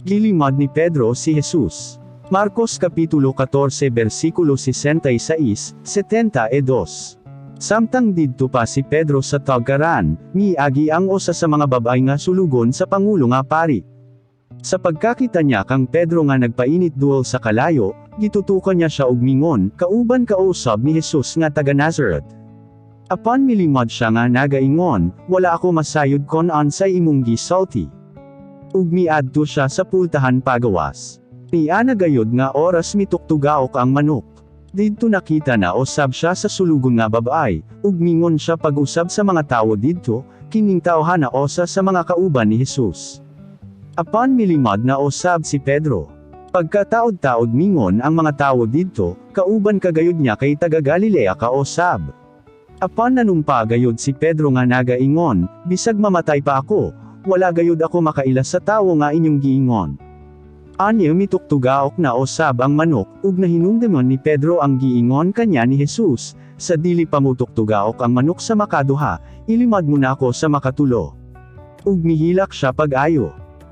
Gilimod ni Pedro si Jesus. Marcos Kapitulo 14 versikulo 66, 72. Samtang didto pa si Pedro sa tugkaran, miagi ang usa sa mga babay nga sulugon sa pangulo nga pari. Sa pagkakita niya kang Pedro nga nagpainit duol sa kalayo, gitutukan niya siya og mingon, "Kauban ka usab ni Jesus nga taga Nazareth." Apan milimod siya nga nagaingon, "Wala ako masayod kon unsay imong gisulti." Ug miadto siya sa pultahan pagawas. Niana gayod nga oras mituktugaok ang manok. Didto nakita na usab siya sa sulugon nga babay, ug mingon siya pag-usab sa mga tawo didto, "Kining tawhana usa sa mga kauban ni Jesus." Apan milimod na usab si Pedro. Pagkataod-taod mingon ang mga tawo didto, "Kauban ka gayud niya kay taga Galilea ka usab." Apan nanumpa gayud si Pedro nga nagaingon, "Bisag mamatay pa ako, wala gayud ako makaila sa tawo nga inyong giingon." Anya mituktugaok na usab ang manok, ug nahinumduman ni Pedro ang giingon kanya ni Jesus, "Sa dili pa mutuktugaok ang manok sa makaduha, ilimod mo na ako sa makatulo." Ug mihilak siya pag-ayo.